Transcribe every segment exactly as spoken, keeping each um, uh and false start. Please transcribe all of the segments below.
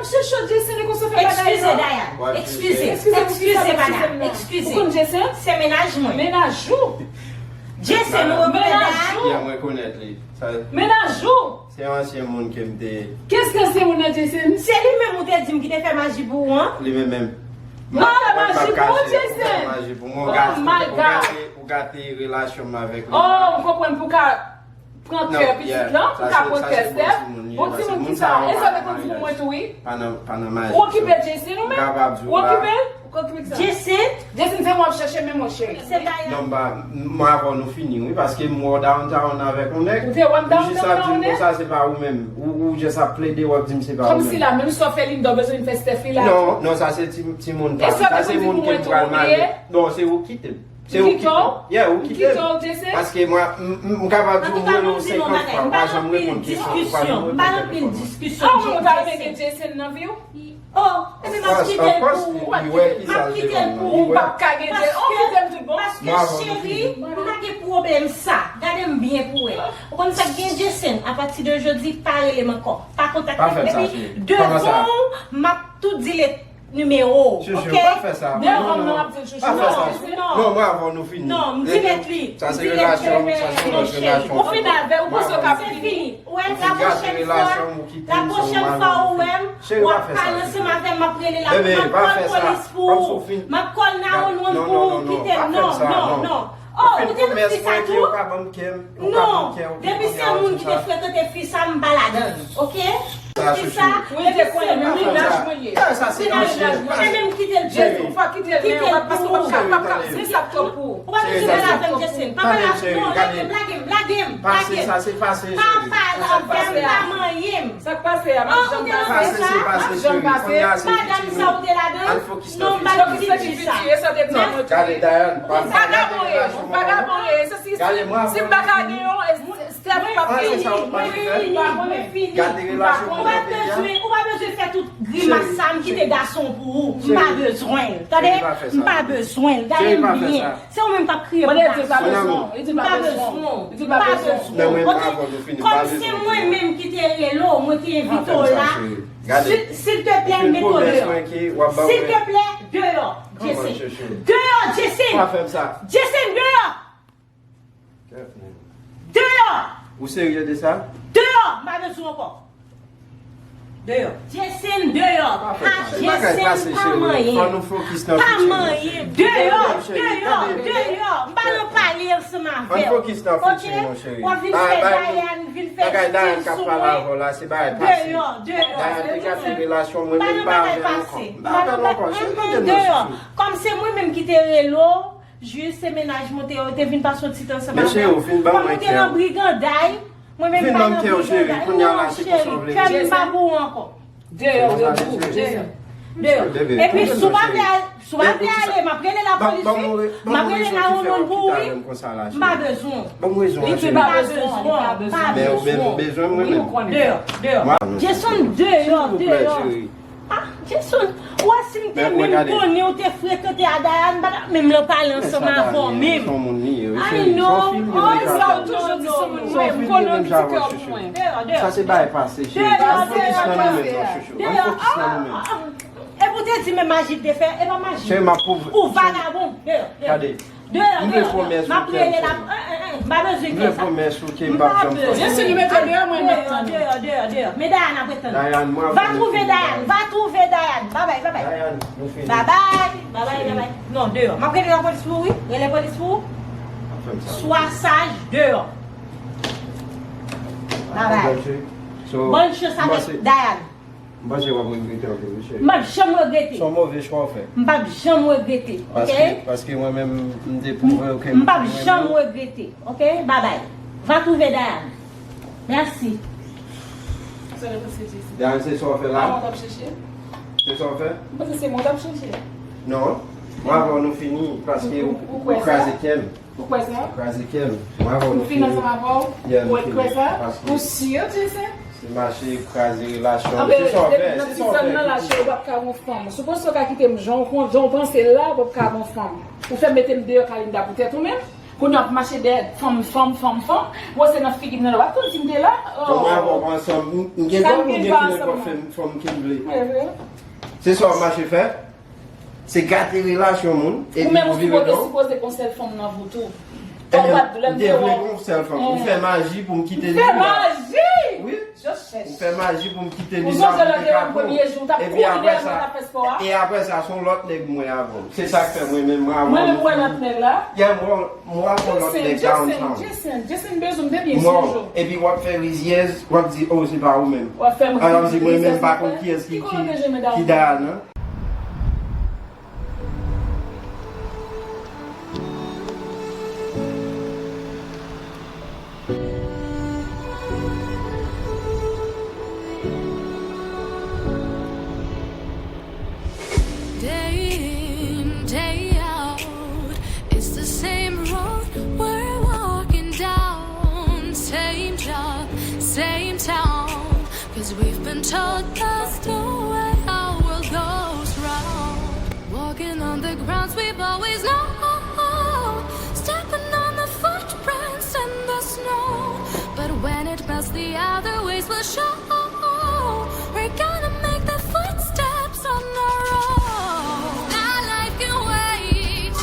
Chouchou, Jason, e konsa fè bagay. Eskize, Dayane. Eskize. Eskize, eskize, madam. Eskize. Ou konn Jason? Se mennaj mwen. Mennaj ou? Jason, ou rekonèt Dayane? Ya, mwen rekonèt li. Mennaj ou? Se yon ansyen moun ke m te. Kès ki ansyen moun nan, Jason? Se li menm ou te di m ki te fè maji pou ou an. Li menm menm. Mwen fè maji pou ou, Jason? Mwen fè maji pou mwen. Oh my God. Ou gate relasyon m avèk li. Oh, m konprann pou ka pran kè pitit lan, pou ka pran kè Steph. Bon timoun ki sa, e sa te konn di pou mwen tou wi. Pa nan maji. Ou okipe Jason ou menm? Ou okipe? Ou okipe ki sa? Jason? Jason se mwen ap chèche men mwen cheri. Se pa. Non, m pa, mwen avè w nou fini wi, paske m wè w downtown avèk yon nèg. Ou te wè m downtown avèk yon nèg? Ou jis ap di m konsa se pa ou menm. Ou, ou jis ap plede w ap di m se pa ou menm. Kòmsi la, menm sa w fè Linda w bezwen vin fè Steph li la tou. Non, non, sa se ti, timoun pa m. Sa se moun ke m pral marye. Non, se ou ki kite m. Se ou ki kite m. Yeah, ou kite m. Paske mwen, m kapab di w m rele w senkant fwa, ou pa janm reponn kesyon, ou pa janm reponn tèlefòn mwen. Ah, ou ta renmen gen Jason nan vi w? Oh, epi m ap kite l pou ou. M ap kite l pou ou. M p ap ka gen Jason. Oh, kite m tout bon. Paske cheri, m pa gen pwoblèm sa. Gade m byen pou w wè. Ou konn sa k gen Jason, apati de jodi, pa rele m ankò. Pa kontakte m. Epi devan w, m ap tou delete nimewo w, ok? Chouchou, pa fè sa. Devan m nan w ap di l chouchou. Pa fè sa. Non, mwen avè w nou fini. Non, m delete li. Sa se relasyon, sa se yon lòt relasyon. Ou fini avè l, ou panse w ka fini. Ou wè, lapwochèn fwa, lapwochèn fwa ou wè m, w ap pale ansanm avè m, m ap rele la, m ap call polis pou ou, m ap call nine one one pou ou, kite m, non, non, non. Oh, ou te nan fi sa tou? Non, depi se moun ki te frekante fi sa, m pa ladan l, ok? Fi sa, depi se moun. Mennaj mwen ye. Se menm kite l pou ou. Kite l pou ou. Se sa k twòp pou ou. Ou pa bezwen pale avè m, Jason. Pa pale avè m. Non, lage m, lage m, lage m. Pase sa, se pase, cheri. Pa pale avè m, pa manyen m. Sa k pase a, m ap janm pase. Pase, se pase, cheri. Kounye a se piti nou. Al fokis nan fiti. Fokis nan fiti, e sa w te di mwen tou. Gade, Dayane, pa gade relasyon mwen. Vagabon ye, vagabon ye. Se si, si m pa ka gen yon, Steph p ap fini. Mwen fini, mwen fini. Gade relasyon mwen nan peyi a. Ou pa bezwen, ou pa bezwen fè tout grimas sa, m kite gason pou ou. M pa bezwen l. Tande? M pa bezwen l. Gade m byen. Se ou menm k ap kriye pou gason. Li di l pa bezwen w. Li di l pa bezwen w. Li di l pa bezwen w. Ok. Kòm se mwen menm ki te rele w, mwen ki envite w la, si, silteplè, m mete w deyò. Silteplè, deyò, Jason. Deyò, Jason. Jason, deyò. Deyò. Ou serye de sa? Deyò, m pa bezwen w ankò. Deyò. Jason, deyò. Pa fè sa. Jason, pa manyen. Fò nou fokis nan fiti nou. Pa manyen. Deyò, deyò, deyò. M pa nan pale ansanm avè w. Ann fokis nan fiti nou, cheri. W ap vin fè Dayane, vin fè stil sou mwen. Deyò, deyò. Dayane te gate relasyon mwen, men m pa avè l ankò. M pa avè l ankò, cheri, kite m nan fiti. Kòm se mwen menm ki te rele w, jis se mennaj mwen te, te vin pase yon ti tan ansanm avè m. Kòm ou te nan briganday, mwen menm pa nan briganday. Non, cheri, kè m pa pou ou ankò. Deyò, deyò, deyò. Epi si w pa vle al, si w pa vle ale, m ap rele lapolis wi. M ap rele nine one one pou ou wi. M pa bezwen w. Li di m pa bezwen w, m pa bezwen w. Men ou menm ou bezwen mwen menm. Deyò, deyò. Jason, deyò, deyò. Ah, Jason, ou wè si m te menm konnen ou te frekante a Dayane, m pa t ap menm nan pale ansanm avè w menm. Ay non, oh, sa w toujou di sou moun mwen, m konnen w kite kè w pou mwen. Sa se bagay pase, cheri. Ann fokis nan nou menm non, chouchou. Ann fokis nan nou menm. Epi w te di men maji l te fè, e pa maji. Ou vagabon. Deyò, deyò. Deyò, deyò, deyò. M ap rele la. M pa bezwen kè sa. M pa bezwen. Jason, li mete deyò, mwen mete deyò. Deyò, deyò, deyò. Men Dayane ap ret tann. Va trouve Dayane. Va trouve Dayane. Babay, babay. Babay, babay, babay. Non, deyò. M ap rele lapolis pou ou wi. Rele polis pou ou. Swa saj, deyò. Babay. Bòn chans avèk Dayane. M panse w ap regrete anpil wi cheri. M p ap janm regrete. Se yon move chwa w fè. M p ap janm regrete, ok? Paske, paske mwen menm, m te pwouve w ke m renmen w. M p ap janm regrete, ok? Babay. Va trouve Dayane. Mèsi. Sa w te panse, Jason? Dayane, se sa w fè la? A mwen w t ap chèche? Se sa w fè? M panse se mwen w t ap chèche. Non. Mwen avè w nou fini, paske ou kraze kè m. Ou kwè sa? Kraze kè m. Mwen avè w nou fini. M fin ansanm avè w? Yeah, nou fini. Ou kwè sa? Ou si, Jason? Se mache kraze relasyon. Se sa w fè, se sa w fè. Nan ti zòn nan la, cheri, w p ap ka gon fanm. Si w panse w ka kite m jan w kon, jan w panse la, w p ap ka gon fanm. Ou fè mete m deyò Kalinda poutèt ou menm? Kounye a w ap mache dèyè fanm, fanm, fanm, fanm. Bon, se nan figi m nan, w ap konn si m te la. Bon, mwen avè w ansanm. M, m gen dwa pou m gen kilè kòb fanm, fanm ki m vle. Se sa w ap mache fè. Se gate relasyon moun. Ou menm ou sipoze, sipoze gon sèl fanm nan vi w tou. Ebyen, m te vle gon sèl fanm. Ou fè maji pou m kite li. Fè maji! Wi. Ou fè maji pou m kite li la, pou m te ka pran. Epi apre sa, e apre sa, se yon lòt nèg mwen avè w. Se sa k fè mwen menm, mwen avè w. Mwen menm, mwen lòt nèg la. Yeah, mwen, mwen avè yon lòt nèg downtown. Jason, Jason, Jason bezwen m depi yon jou. Epi w ap fè rizyèz, w ap di, oh, se pa ou menm. W ap fè mwen rizyèz. Alò, se mwen menm, pa konn kiyès ki, ki, ki Diana. Day in, day out, it's the same road we're walking down, same job, same town. 'Cause we've been told that's the way our world goes round. Walking on the grounds we've always known, stepping on the footprints in the snow. But when it melts, the other ways will show. We're gonna make the footsteps on our own. That life can wait,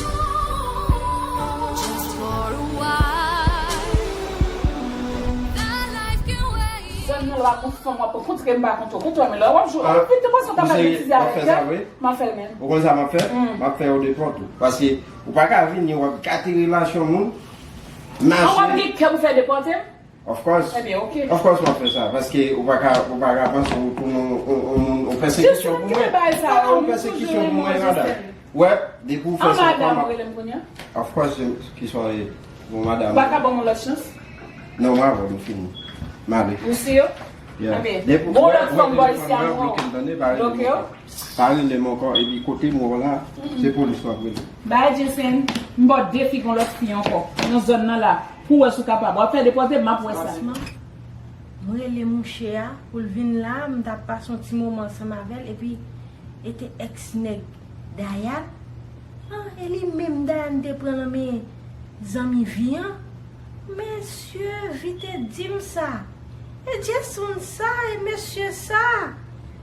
just for a while. That life can wait. Zòn nan la, gon fanm w ap pran, kontre m pa kontre w, kontre w, men lè w ap jwe, w ap vin te pase yon tabla betize avèk kè, m ap fè l menm. Ou konn sa m ap fè? M ap fè yo depòte w. Paske ou pa ka vini, w ap gate relasyon moun. An w ap gen kè pou fè depòte m? Of course. Ebyen, ok. Of course, m ap fè sa. Paske ou pa ka, ou pa ka panse ou tounen yon, yon, yon, yon pèsekisyon pou mwen. Ou pa ka yon pèsekisyon pou mwen, madanm. Wè, depi ou fè sa, kòman? Of course, ki swa, bon, madanm. Ou pa ka ban m yon lòt chans? Non, m avè w, nou fini. M ale. Ou si yo? Yeah. Depi ou wè, wè, depi ou wè, bloke m, tande, pa rele m ankò. Pa rele m ankò, epi kote m wè w la, se polis w ap rele. Bay Jason, m ba w defi gon lòt fi ankò nan zòn nan la, pou w wè si w kapab. W ap fè depòte, m ap wè sa. Franchman, m rele mouche a pou l vin la, m t ap pase yon ti moman ansanm avè l, epi e te èks nèg Dayane. Ah, e li menm Dayane te pran nan men zanmi Vi an. Mesye, Vi te di m sa. E Jason sa, e mesye sa.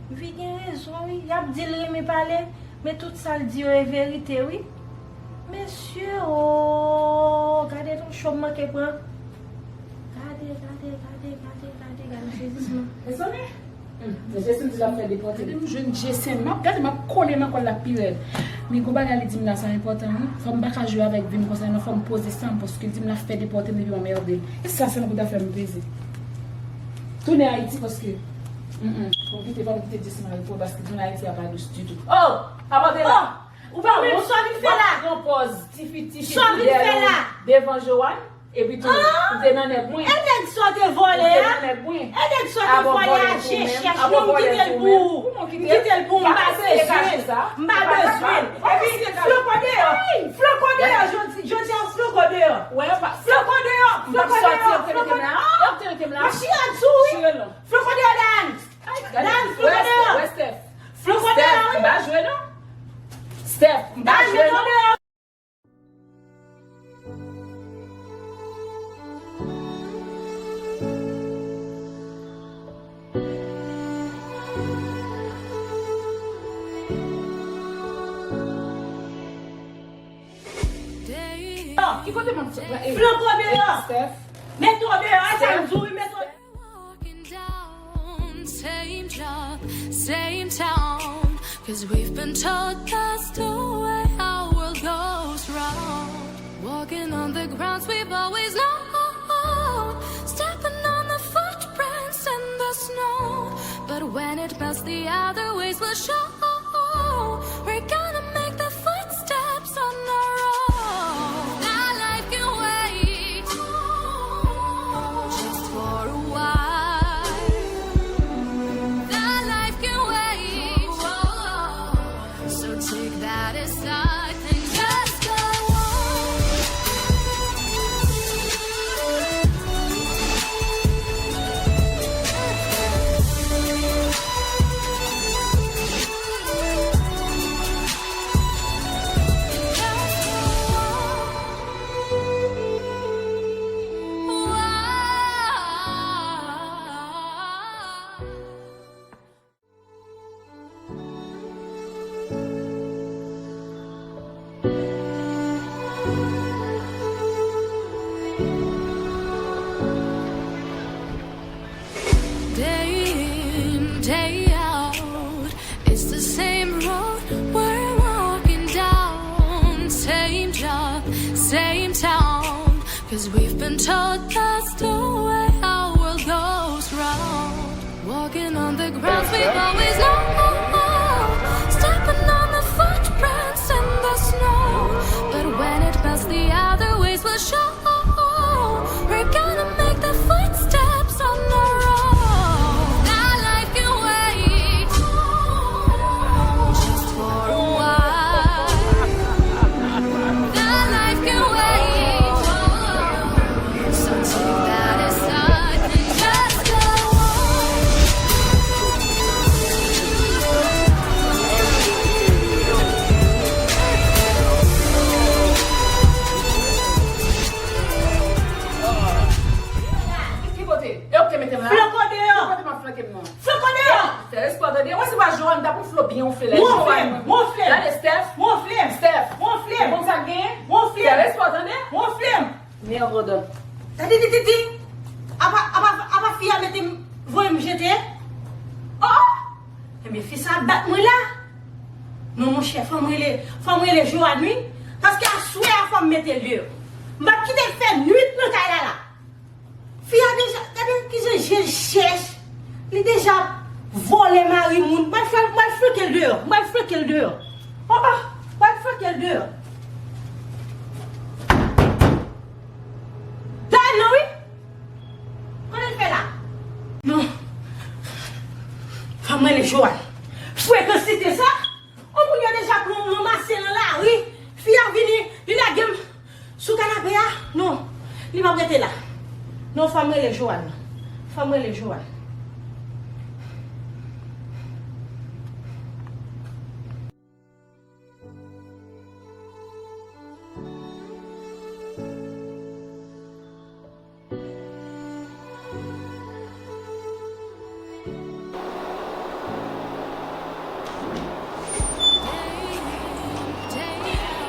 Vi gen rezon, wi. Y ap di l renmen pale, men tout sa l di yo e verite, wi. Mesye, o, gade non cho m manke pran. Gade, gade, gade, gade, gade, gade sezisman. Mesye, m di l ap fè depòte. Gade m jwenn Jason, m ap gade, m ap kole nan kò l la pi rèd. Men gon bagay li di m la, sa enpòtan, wi. Fò m pa ka jwe avèk vi m konsa, non, fò m poze san, paske l di m l ap fè depòte m depi m anmède l. E sa sèlman pou ta fè m peze. Tounen Ayiti, paske, mm, mm, fò m kite, fò m kite Jason al pou, paske tounen Ayiti a pa dous ditou. Oh! Abòde la! Ou pa wont? Sa w vin fè la? W ap pran pòz tifi, tifi, devan Joanne. Epi tou, ou te nan nèg mwen. E nèg sa w te vòlè a? Ou te nan nèg mwen. E nèg sa w te vòlè a, je chèch non, m kite l pou ou. M kite l pou ou, m pa bezwen l. M pa bezwen l. Epi, Floko deyò. Floko deyò, jodi, jodi a, Floko deyò. Floko deyò, Floko deyò, Floko deyò. Mwen chire sou ou, wi. Floko deyò, Dan. Dan, Floko deyò. Floko deyò, wi. M pa jwe non. Steph, m pa jwe non. Ki kote m ap sot la? Floko deyò. Steph. Mete w deyò, e sa m di w, wi, mete w. Walking down, same job, same town. 'Cause we've been told that's the way our world goes round. Walking on the grounds we've always known, stepping on the footprints in the snow. But when it melts, the other ways will show. We're gonna make the footsteps on our own. That life can wait, just for a while. That life can wait. So take that aside and just go on. 'Cause we've been taught that's the way our world goes round. Walking on the grounds we've always known. Stepping on the footprints in the snow. But when it melts, the other ways will show. We're gonna make the footsteps on our own. That life can wait. Just for a while. That life can wait. So take that aside and just go on. Ki kote? E ou ki te mete m la? Flanke w deyò. Ki kote m ap flanke m nan? Flanke w deyò. Fè respè w tande. Wè se pa Joanne, ta pou flo byen wonfle la. Wonfle m, Joanne. Wonfle m. Gade Steph. Wonfle m. Steph. Wonfle m. Ou konn sa k genyen? Wonfle m. Fè respè w tande. Wonfle m. Mèd. Tande, tande, tande. Apa, apa, apa fi a mete m, voye m jete? Oh, oh. Ebyen, fi sa ap bat mwen la. Non, monchè, fò m rele, fò m rele Joanne, wi. Paske aswè a, fò m mete l deyò. M p ap kite l fè nwit nan kay la, la. Fi a deja, gade kijan je l chèch. Li deja vòlè mari moun. M al fè, m al flanke l deyò. M al flanke l deyò. Oh, oh, m al flanke l deyò. Dayè non, wi. Konnen l fè la? Non. Fò m rele Joanne. Frekansite sa. Yon moun yo deja pran ranmase nan lari. Fi a vini, li lage m sou kanape a. Non, li p ap rete la. Non, fò m rele Joanne. Fò m rele Joanne.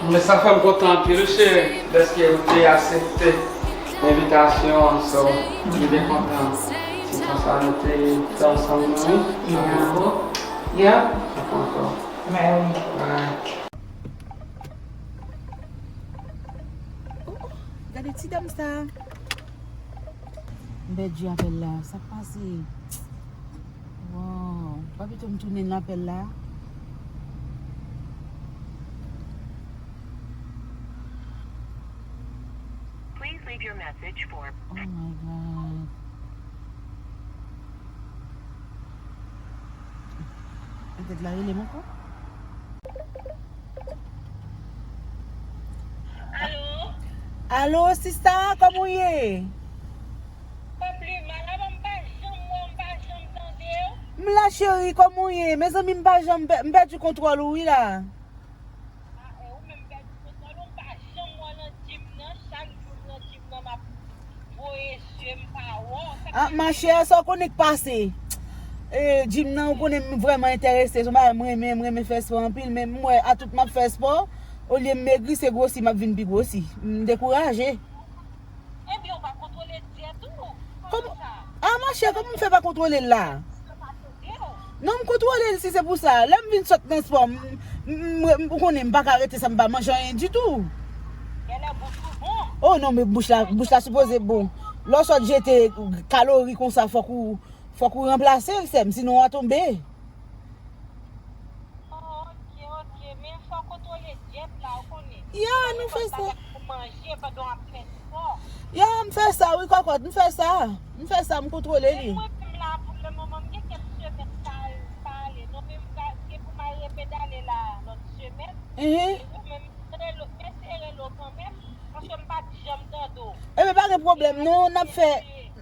Men sa fè m kontan anpil, cheri, dèske ou te aksepte envitasyon an, so, m byen kontan. Se konsa nou te fè ansanm nou, wi. Yeah. Sa kontan. Men wi. Alright. Oh, oh, gade ti dam sa. M pèdi apèl la. Sa k pase? Wow. Pa pito m tounen l apèl la. Please leave your message for. Oh my God. Petèt la rele m ankò. Alo? Alo, sista, kòman w ye? Kòm li malad, m pa janm wè w, m pa janm tande w. M la, cheri, kòman w ye? Mezanmi, m pa janm pè-, m pèdi kontwòl ou, wi, la. Ah, e ou menm pèdi kontwòl ou, m pa janm wè w nan gym nan, chak jou m nan gym nan, m ap voye zye m pa wè w. Ah, machè, sa w konnen k pase? E, gym nan, ou konnen m vrèman enterese, se yon bagay m renmen, m renmen fè spò anpil, men m wè atout m ap fè spò, olye m megri, se gwosi m ap vin pi gwosi. M dekouraje. Ebyen, ou pa kontwole dyèt ou? Kòman sa? Ah, machè, kòman m fè pa kontwole l la? Non, m kontwole l si se pou sa. Lè m vin sot nan spò, m, m, m, ou konnen m pa ka rete san m pa manje anyen ditou. Genlè bouch ou bon. Oh non, men bouch la, bouch la sipoze bon. Lè w sot jete kalori konsa, fòk ou, fòk ou ranplase l, sè m, sinon w a tonbe. Oh, ok, ok. Men fò w kontwole dyèt la, ou konnen. Ya, nou fè sa. Fò w manje pandan w ap fè spò. Ya, m fè sa, wi, kòkòt, m fè sa. M fè sa, m kontwole li. Men mwen menm la, pou le moman, m gen kèk semèn pa, pa ale. Non, men m gen pou m al repedale la, lòt semèn. Mhm. E ou menm, rele, men se rele w kanmenm, paske m pa t janm tande w. Ebyen, pa gen pwoblèm, non, n ap fè,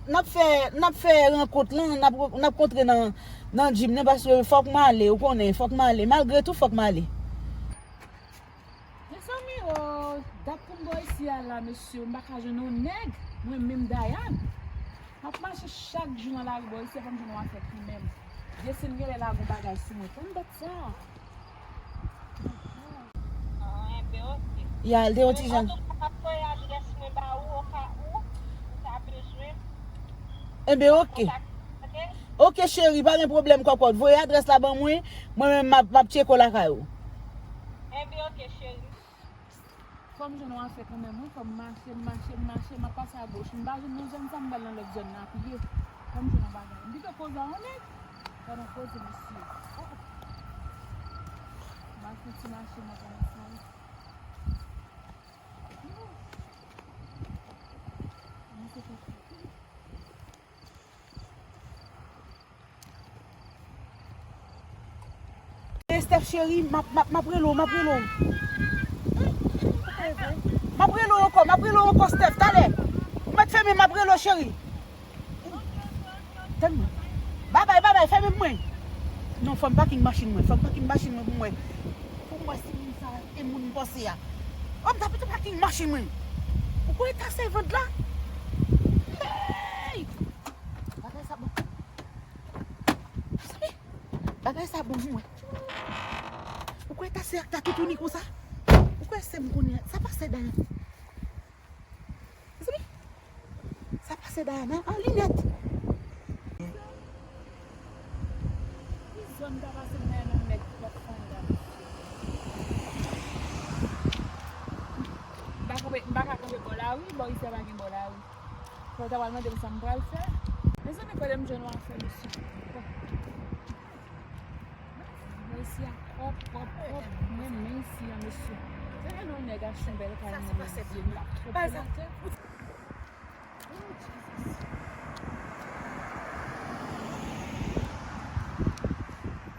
n ap fè, n ap fè rankont lan, n ap, n ap kontre nan, nan gym nan, paske fòk m ale, ou konnen, fòk m ale. Malgre tou, fòk m ale. Mezanmi, o, dat pou m bò isi a la, mesye, m pa ka jwenn yon nèg, mwen menm Dayane. M ap mache chak jou nan lari bò isi a, pa m jwenn yon afè pou menm. Dye si m genlè lage yon bagay sou mwen, tann bèt sa. Ah, enben, ok. Ya, l te yon ti jan. Antouka, m ap voye adrès mwen ba ou, oka ou, ou ta bezwen. Enben, ok. Kontakte. Ok, cheri, pa gen pwoblèm, kòkòt. Voye adrès la ban mwen, mwen menm m ap, m ap tcheke w lakay ou. Enben, ok, cheri. Fò m jwenn yon afè kanmenm, wi. Fò m mache, m mache, m mache, m ap pase agoch. M pa jwenn yon zòn sa, m pral nan lòt zòn nan apiye. Fò m jwenn yon bagay. M pito koze a yon nèg. Pandan koze, mesye. Oh, oh. M ap fè ti mache, mwen, pandan sa. Oh. Mwen se fè. Steph cheri, m ap, m ap, m ap rele w, m ap rele w. M ap rele w ankò, m ap rele w ankò, Steph, talè. Ou mèt fèmen, m ap rele w, cheri. Tann mwen. Babay, babay, fèmen pou mwen. Non, fò m paking machin mwen, fò m paking machin mwen pou mwen. Pou mwen si moun sa e moun m panse a. Oh, m ta pito paking machin mwen. Ou kwè ta sèvant la? Hey! Bagay sa bon. Mezanmi, bagay sa bon pou mwen. Ou kwè ta sè ak ta toutouni konsa? Ou kwè sè m konnen sa pa sè Dayana? Mezanmi, sa pa sè Dayana, an linèt. Ki zòn ta pase m nan menm nèg ki t ap fè la? M pa kanpe, m pa ka kanpe bò lari, bò isi a pa gen bò lari. Fò w ta pral mande m sa m pral fè. Mezanmi, kote m jwenn yon afè, mesye. Bon. Men isi a pwòp, pwòp, pwòp. Mwen, men isi a, mesye. Se gen yon nèg achte yon bèl kay nan men isi, m t ap twonpe nan tèt. Oh, Jesus.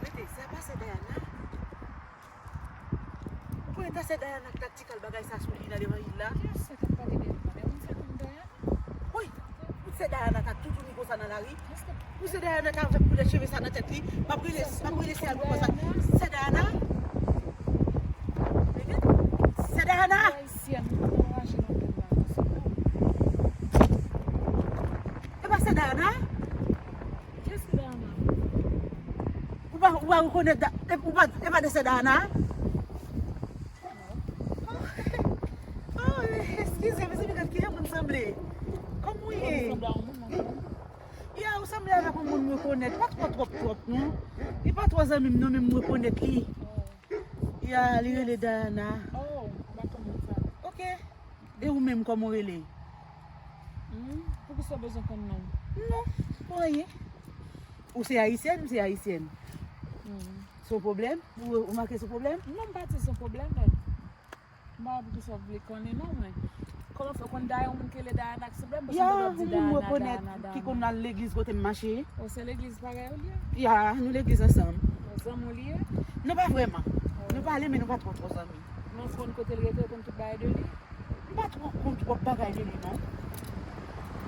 Rete, sa pa sè Dayana? Ou konnen ta sè Dayana k t ap ti kal bagay sa sou li nan levanjil la? Kiyès sa k ap pale de li? Mwen menm, m fè konn Dayana. Wi, pou sè Dayana ta toutouni konsa nan lari. Pou sè Dayana ta avèk koulè cheve sa nan tèt li. M ap rele, m ap rele sè a pou konsa. Sè Dayana? Sè Dayana? Haïtienne, m pa anraje nan pèp la, non, se bon. E pa sè Dayana? Kiyès ki Dayana? Ou pa, ou pa rekonèt Da-, e, ou pa, e pa de sè Dayana? Oh, oh, eskize, mezanmi, gad kijan moun sanble. Kòman w ye? Ou sanble a yon moun, non? Ya, ou sanble avèk yon moun m rekonèt. Pa twò twòp twòp, non. Li pa twò zanmi m, non, men m rekonèt li. Oh. Ya, li rele Dayana. Oh, m pa konn sa. Ok. E ou menm, kòman w rele? Hmm, poukisa w bezwen konn non m? Non, pou anyen. Ou se ayisyèn, m se ayisyèn. Hmm. Se yon pwoblèm? Ou, ou make se yon pwoblèm? Non, m pa di se yon pwoblèm, men m pa wè poukisa w vle konnen non, mwen. Kòman fè w konn Dayana, yon moun ki rele Dayana ki sanble m, paske m te ap di Dayana, Dayana, Dayana. Ki konn al legliz kote m mache. O, se legliz parèy ou li ye? Ya, nou legliz ansanm. O, zanmi w li ye? Non, pa vrèman. O. Nou pale, men nou pa twò twò zanmi. Men w konn kote l rete, w konn tout bagay de li? M pa twò konn twòp bagay de li, non.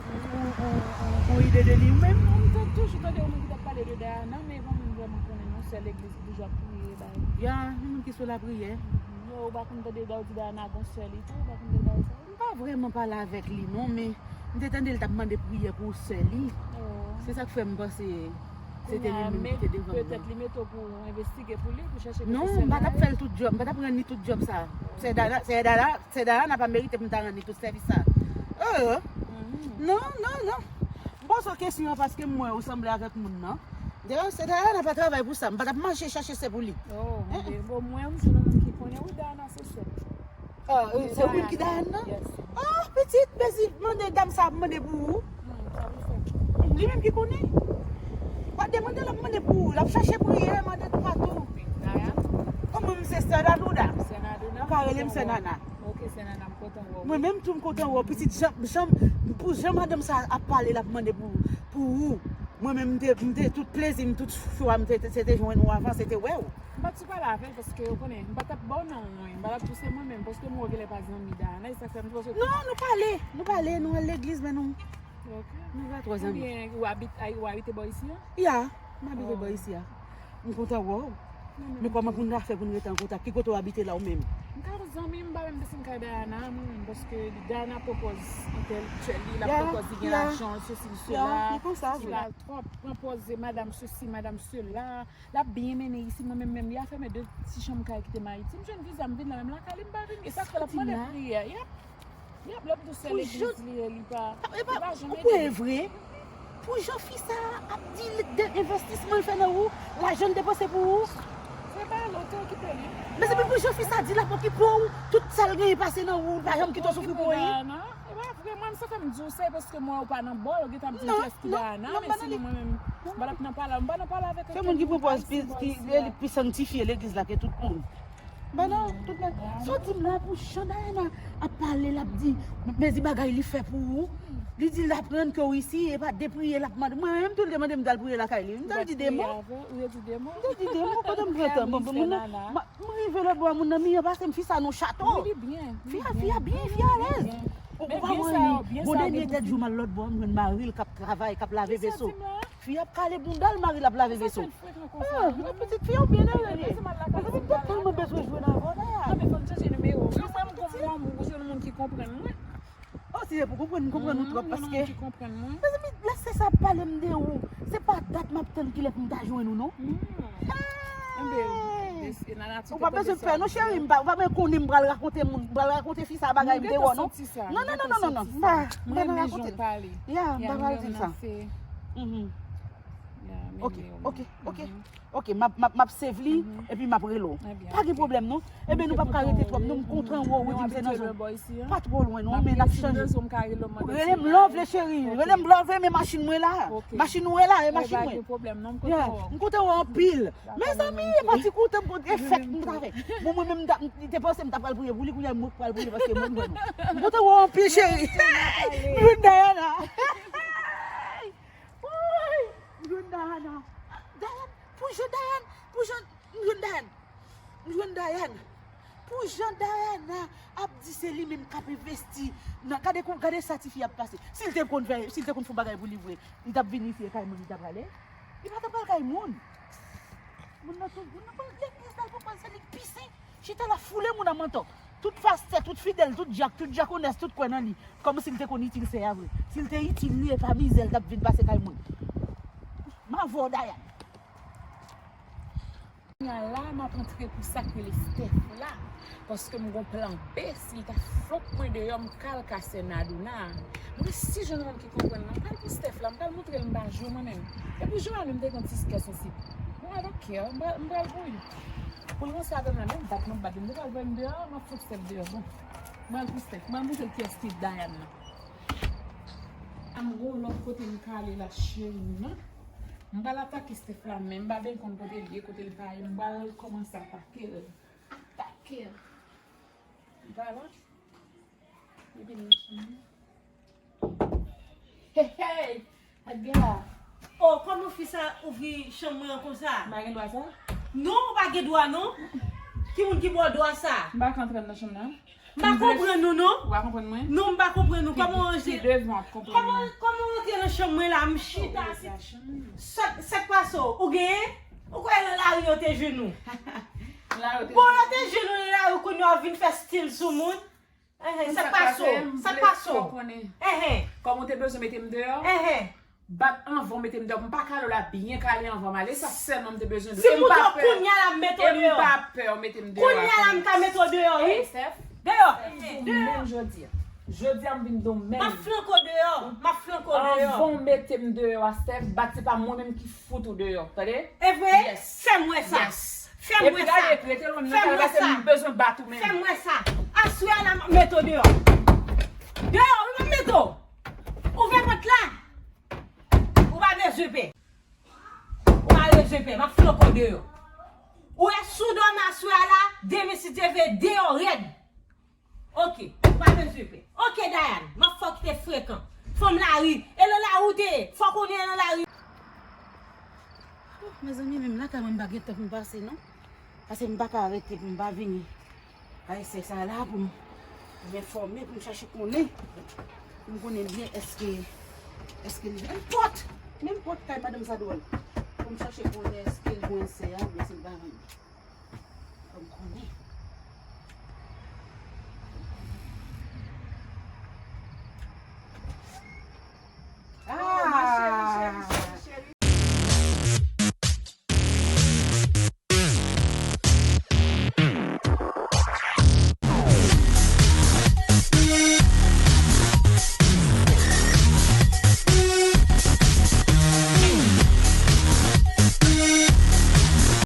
Ou, ou, ou, ou ide de li ou menm? Non, m te toujou tande yon moun ki t ap pale de Dayana, men pa moun vrèman konnen non, sè legliz ki toujou ap priye, bay. Ya, yon moun ki sou lapriyè. Mhm. Yo, ou pa konn tande lè yo di Dayana gon sè li tou, ou pa konn tande bagay sa yo? M pa vrèman pale avèk li, non, men m te tande l t ap mande priyè pou sè li. Oh. Se sa k fè m panse se te li menm ki te devan m nan. Petèt li mete w pou w envestige pou li, pou chèche kote sè Dayana ye. Non, m pa t ap fè l tout djòb, m pa t ap rann li tout djòb sa. Sè Dayana, sè Dayana, sè Dayana pa merite pou m ta rann li tout sèvis sa. Oh. Mhm. Non, non, non. M poze w kesyon an paske m wè ou sanble avèk moun nan. Dayana, sè Dayana pa travay pou sa. M pa t ap mache chache sè pou li. Oh, eh, eh. Bon, mwen, m jwenn yon moun ki konnen, wi, Dayana se sè. Ah, eh, se ou menm ki Dayana nan? Yes. Ah, pitit, mezi, mande dam sa ap mande pou ou. Hmm, sa pou fè. Li menm ki konnen. Pa demande l ap mande pou ou. L ap chache priyè, mande toupatou. Dayana? Kòman m se sè Nadouda? Sè Nadouda? Ou ka rele m sè Nana. Ok, sè Nana, m kontan wè w. Mwen menm tou m kontan wè w, pitit, jan, jan, pou jan madanm sa ap pale, l ap mande pou, pou ou. Mwen menm m te, m te tout plezi m, tout chwa m te, te, se te jwenn ou avan, se te wè w. M pa t sou pale avè l paske ou konnen, m pa t ap ba w non mwen, m pa t ap di w se mwen menm paske m wè w genlè pa zanmi Dayana, e sa fè m panse. Non, nou pale, nou pale, nou al legliz, men nou, ok, nou pa twò zanmi. Ebyen, ou abit, ay, ou abite bò isi a? Ya, m abite bò isi a. M kontan wè w. Men kòman pou n ta fè pou n rete an kontak? Ki kote w abite la ou menm? M ka zanmi m, m pa menm desann kay Dayana, mwen menm, paske Dayana pran pòz entèlektyèl li, l ap pran pòz li gen lajan, sesi, sela, li pral twòp, pran pòz madanm sesi, madanm sela, l ap byen mennen isi, mwen menm, menm, li a fèmen de ti chanm kay kite m Ayiti, m jwenn viza, m vin la, menm lakay li, m pa vin, e sa k fè l ap mande priyè, y ap Y ap, l ap di w sè legliz li ye, li pa, li pa janm ede. Ou kwè e vre? Pou jan fi sa a ap di l de envestisman l fè nan ou, lajan l depanse pou ou. Mezanmi, pou jan fi sa di l ap okipe w, tout sa l genyen pase nan ou, l pa janm kite w soufri pou anyen. E pa vre, mwen, sa fè m di w sa, paske mwen, ou pa nan bòl, ou gentan ap di m kiyès ki Dayana, men sinon mwen menm, m pa t ap nan pale, m pa nan pale avèk ankenn moun ki pwal si bòl isi a. Se moun ki pwopòz pi, ki, ki pi sanktifye legliz la ke tout moun. Bana, tout moun. Sa w di m la pou jan Dayana ap pale, l ap di, mezi bagay li fè pou ou. Li di l aprann ke w isi, e pa de priye l ap mande. Mwen menm tou, li te mande m t al priye lakay li. M t al di de mo. Ou te di de mo? M te di de mo, kote m pran tan. Bon, bon, moun nan, m rive lòt bò, moun nan miyò pase m, fi sa nan chato. Fi a, fi a byen, fi a alèz. Ou pa wè li. Bon, dènye tèt jou m al lòt bò, m jwenn mari l k ap travay, k ap lave veso. Fi ap kale bounda l, mari l ap lave veso. Ah, pitit fi a ou byen ere li ye. Paske m te tèlman bezwen jwenn avè w, Dayana. Mwen menm gon moun, ou jwenn moun ki konprann mwen. Oh, si se pou konprann, m konprann ou twòp, paske mezanmi, lè se sa ap pale m de ou, se pa dat m ap tann kilè pou m ta jwenn ou, non. Ou pa bezwen pè, non, cheri, m pa, ou pa bezwen konnen m pral rakonte moun, m pral rakonte fi sa bagay m te wè, non. Non, non, non, non, non, non. M pa, m pa nan rakonte l. Ya, m pa pral di l sa. Ok, ok, ok. Ok, m ap, m ap, m ap save li, epi m ap rele w. Pa gen pwoblèm, non. Ebyen, nou p ap ka rete twòp, non, m kontan wè w, ou di m se nan zòn. Pa twò lwen, non, men n ap chanje. Rele m lè w vle, cheri. Rele m lè w vle, men machin mwen la. Machin ou e la, e machin mwen. M kontan wè w anpil. Mezanmi, e pa ti kontan m konn efèk m ta fè. Bon, mwen menm, m ta, m te panse m ta pral priye pou li, kounye a mwen pral priye paske mwen, mwen, non. M kontan wè w anpil, cheri. M jwenn Dayana. Woy! M jwenn Dayana. Dayana, pou jan Dayana, pou jan, m jwenn Dayana. M jwenn Dayana. Pou jan Dayana ap di se li menm k ap envesti nan, gade kou, gade sa tifi ap pase. Si l te konn fè, si l te konn fè yon bagay pou li vre, li t ap vin isi e kay moun li t ap prale. Li pa t ap pral kay moun. Moun nan tou, moun nan pral legliz la, l pral pral se li k pise. Chita la foule moun an manto. Tout pastè, tout fidèl, tout dyak, tout dyakonès, tout kwè nan li. Kòmsi l te konn itil sè a vre. Si l te itil li, e pa mizè l t ap vin pase kay moun. M avè w, Dayana. Kounya la, m ap antre pou sa k rele Steph la. Paske m gon plan B, si l ta flonk mwen deyò, m ka al kase Nadouna. M gen sis jèn moun ki konprann mwen. M pral pou Steph la, m pral montre l m pa jwe mwen menm. E pou Joanne, m te gen ti kè sansib. Bon, I don't care, m pral, m pral pou li. Pou l ranse avè m la, menm bat m ap bat li. M te pral voye m deyò, m ap fout Steph deyò. Bon, m pral pou Steph. M pral montre l kiyès ki Dayana. A m gon lòt kote m ka ale la, cheri m nan. M pral atake Steph la, men m pa byen konn kote l ye, kote l pa ye. M pral kòmanse atake l. Atake l. M pral la. Epi nou chanm. Hey, hey! Gad gen la. Oh, kòman fi sa ouvri chanm mwen an konsa? M pa gen dwa sa? Non, ou pa gen dwa, non. Ki moun ki ba w dwa sa? M pa ka antre nan chanm nan. M pa konprann ou, non. Ou pa konprann mwen? Non, m pa konprann ou. Kòman w anje? Kòman, kòman w antre nan chanm mwen la? M chita. Sa, sa k pase w? Ou genyen? Ou kwè nan lari yo te jwenn ou? Bon, yo te jwenn ou nan lari, kounye a w vin fè stil sou moun. Enhen, sa k pase w? Sa k pase w? Enhen. Kòm ou te bezwen mete m deyò, bat anvan w mete m deyò. M pa kale w la, byen kale anvan m ale. Sa sèlman m te bezwen di w. Si m pa pè, kounya la m mete w deyò. E m pa pè w mete m deyò. Kounya la m ka mete w deyò, wi. Deyò. Deyò. Menm jodi a. Jodi a m vin di w menm. M ap flanke w deyò. M ap flanke w deyò. Anvan w mete m deyò a, Steph, bat se pa mwen menm ki fout ou deyò. Tande? E vre? Fè m wè sa. Fè m wè sa. Epi gade, rete lwen m nan kay la, se m bezwen bat ou menm. Fè m wè sa. Aswè a la m ap mete w deyò. Deyò, wi, m ap mete w. Ouvè pòt la. Ou pa bezwen pè. Ou pa bezwen pè. M ap flanke w deyò. Ou wè si w dòmi aswè a la, demen si Dye vle, deyò rèd. Ok, ou pa bezwen pè. Ok, Dayana, m ap fè w kite frekan. Fanm lari, e nan lari w te ye. Fòk ou ye nan lari. Oh, mezanmi, menm lakay mwen, m pa gen tan pou m pase, non. Paske m pa ka rete pou m pa vini. Kay sè sa la pou m, pou m enfòme, pou m chache konnen. Pou m konnen byen èske, èske li, menm pòt, menm pòt kay madanm sa dwòl. Pou m chache konnen èske l jwenn sè a oubyen si l pa jwenn. Fò m konnen.